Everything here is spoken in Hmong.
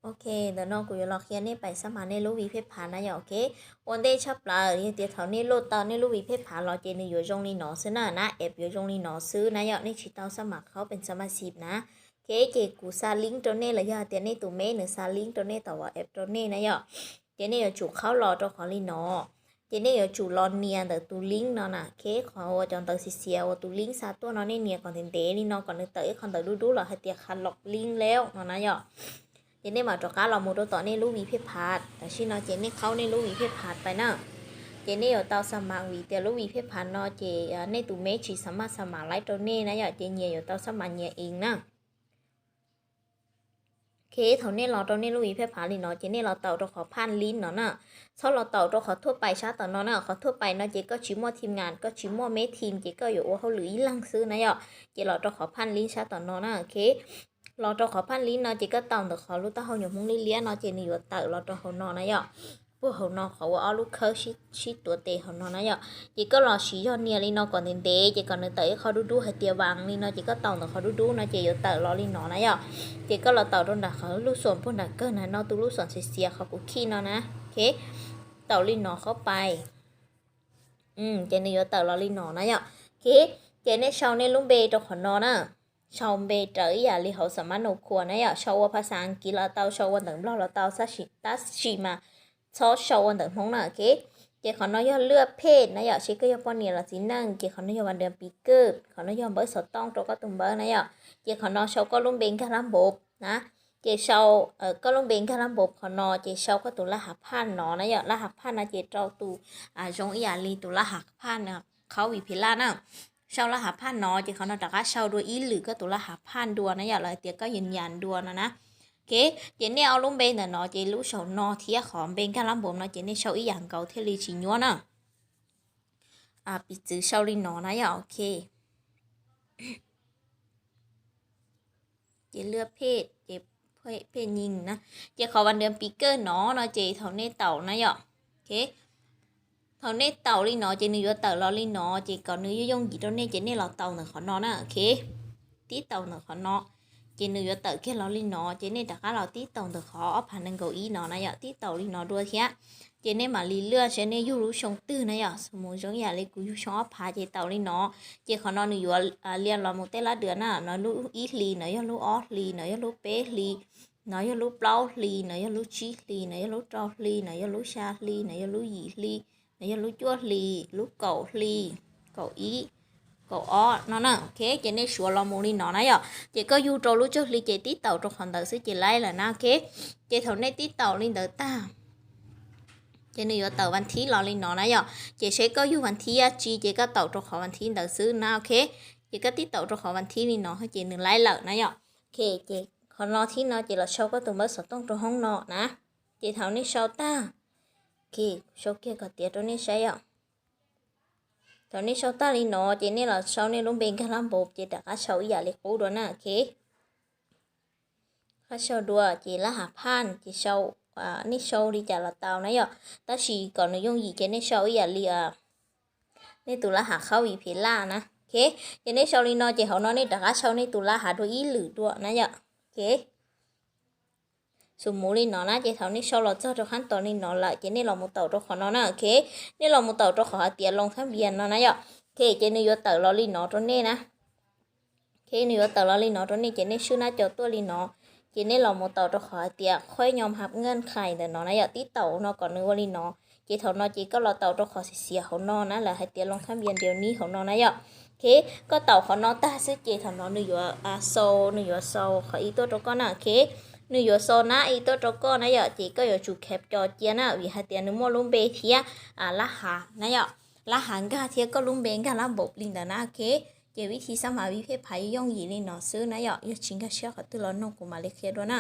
Ok, ntawm no kuv yuav los qhia nej pais xab mas nej lub vi phej phav na yom. Ok, ua ntej tshaj plaws yog tias thaum nej load tau nej lub vi phej phav los ces nws yuav zoo li no xwb na, nab app yuav zoo li no xwb na yom, nej tsis tau xab mas qhaub pes xab mas xim na. Ok, ces kuv xa link rau nej los yog tias nej tus me nws xa link rau nej tom app rau nej na yom. Ces nej yuav tsum qhaub los rau qhov li no, ces nej yuav tsum los nias ntawm tus link no na. Ok, qhov uas cov ntawv xiav xiav uas tus link xa tuaj no nej nias kom ntev ntev li no kom nws tawm ib qho ntawv dub dub los hais tias qha loj link leo no na yom. Ces nej mam rov qab los mus rau tom nej lub vi phej phav, tam sim no ces nej qhaub nej lub vi phej phav pais na. Ces nej yuav tau xab mas vim tias lub vi phej phav no ces nej tus me tsis xab mas xab mas laib rau nej na yom, ces nyias yuav tau xab mas nyias ees na. Ok, thaum nej los rau nej lub vi phej phav li no ces nej los taus rau qhov phaj lib no na. Txhob los taus rau qhov thuaj pais sab tom no na, qhov thuaj pais no ces koj tsis muaj thim nas, koj tsis muaj me thim ces koj yuav ua hauj lwm ib leeg xwb na yom. Ces los rau qhov phaj lib sab tom no na. Ok, los rau qhov phaj lib no ces koj taus ntawm qhov lub taub hau nyuam hmoob liab liab no ces nws yuav tawm los rau hauv no na yom. Puag hauv no qhov uas ob lub khawb sib tuav tes hauv no na yom. Ces koj los siv zog nias li no kom ntev ntev ces kom nws tawm ib qho dub dub hais tias vas li no ces koj taus ntawm qhov dub dub no ces yuav tawm los li no na yom. Ces koj los taus rau nram qhov lub xum puag nram kawg na, no tus lub xum xiav xiav qhov kuv khij no na. Ok, taus li no qhaub pais. Ces nws yuav tawm los li no na yom. Ok, ces nej sau nej lub npe rau qhov no na. Sau npe raws ib yam li hauv xam mab no khuas na yom, sau ua phas xas Askiv los tau, sau ua ntawv Nplog los tau, tab sis mas txhob sau ua ntawv Hmoob na. Ok, ces qhov no yog lwaj phej na yom, seb koj yog poj niam los txiv neej, ces qhov no yog vas das pis kwj, qhov no yog npawb xov tooj rau koj tus npawb na yom. Ces qhov no sau koj lub npe nkag lab npov na. Ces sau koj lub npe nkag lab npov qhov no ces sau koj tus laj hav phaj no na yom, laj hav phaj no ces rau tus zoo ib yam li tus laj hav phaj qhaub vi phe laj na. Sau laj hav phaj no ces qhov no rov qab sau dua ib lwm koj tus laj hav phaj dua na yom, los hais tias koj yws yas dua no na. Ok, ces nej ob lub npe ntawm no ces lub saum no thiab qhov npe nkag lab npov no ces nej sau ib yam nkaus thiaj li tsis nyuaj na. Piv txwv sau li no na yom. Ok, ces lwaj phej ces phej nyiv na. Ces qhov vas das pis kwj no no ces thaum nej taus na yom. Ok, thaum nej taus li no ces nws yuav tawm los li no, ces kom nws yooj yooj yim rau nej ces nej los taus ntawm qhov no na. Ok, tib taus ntawm qhov no ces nws yuav tawm kiag los li no, ces nej rov qab los tib taus ntawm qhov ob phav nees nkaum ib no na yom, tib taus li no dua thiab. Ces nej mam li lwaj seb nej yug lub xyoo twg na yom, xws mus zoo ib yam li kuv yug xyoo ob phav ces taus li no. Ces qhov no nws yuav lias los mus tej lab das na, no lub ib hlis, no yog lub ob hlis, no yog lub peb hlis, no yog lub plaub hlis, no yog lub tsib hlis, no yog lub rau hli, no yog lub xya hli, no yog lub yim hli, no yog lub cuaj hli, lub kaum hli, kaum ib, kaum ob no na. Ok, ces nej suav los mus li no na yom. Ces koj yug rau lub tsawg hli ces tib taus rau qhov ntawd xwb ces laib lawm na. Ok, ces thaum nej tib taus li ntawd tag ces nws yuav tawm vas thib los li no na yom. Ces seb koj yug vas thib dab tsi ces koj taus rau qhov vas thib ntawd xwb na. Ok, ces koj tib taus rau qhov vas thib li no ces nws laib lawm na yom. Ok, ces qhov no thib no ces los sau koj tus npawb xov tooj rau hoob no na. Ces thaum nej sau tag, ok, sau kiag kom tiav rau nej saib yom. Thaum nej sau tag li no ces nej los sau nej lub npe nkag lab npov ces rov qab sau ib yam li qub dua na. Ok, qab sau dua ces laj hav phaj ces sau, nej sau li cas los tau na yom, tab sis kom nws yooj yim ces nej sau ib yam li nej tus laj hav qhaub vi phe laj na. Ok, ces nej sau li no ces hauv no nej rov qab sau nej tus laj hav dua ib lwm dua na yom. Ok, xws mus li no na, ces thaum nej sau los txog rau qhab tos li no lawm ces nej los mus taus rau qhov no na. Ok, nej los mus taus rau qhov hais tias loo thab npias no na yom. Ok, ces nws yuav tawm los li no rau nej na. Ok, nws yuav tawm los li no rau nej ces nej swb nab co tuaj li no, ces nej los mus taus rau qhov hais tias khuab nyom hab nkeej khais ntawm no na yom, tib taus no kom nws ua li no. Ces thaum no ces koj los taus rau qhov xiav xiav hauv no na, lawv hais tias loo thab npias ntiav nib hauv no na yom. Ok, koj taus qhov no tag xwb ces thaum no nws yuav xau, nws yuav xau qhov ib tuaj rau koj na. Ok, nws yuav xau nab ib tuaj rau koj na yom, ces koj yuav tsum khab co cia na, vim hais tias nws muaj lub npe thiab laj hav na yom, laj hav nkag thiab koj lub npe nkag lab npov li ntawd na. Ok, ces vib thi xab mas vib phej phav yooj yim li no xwb na yom, yog tsis nkag siab qhov twg los noog kuv mam li qhia dua na.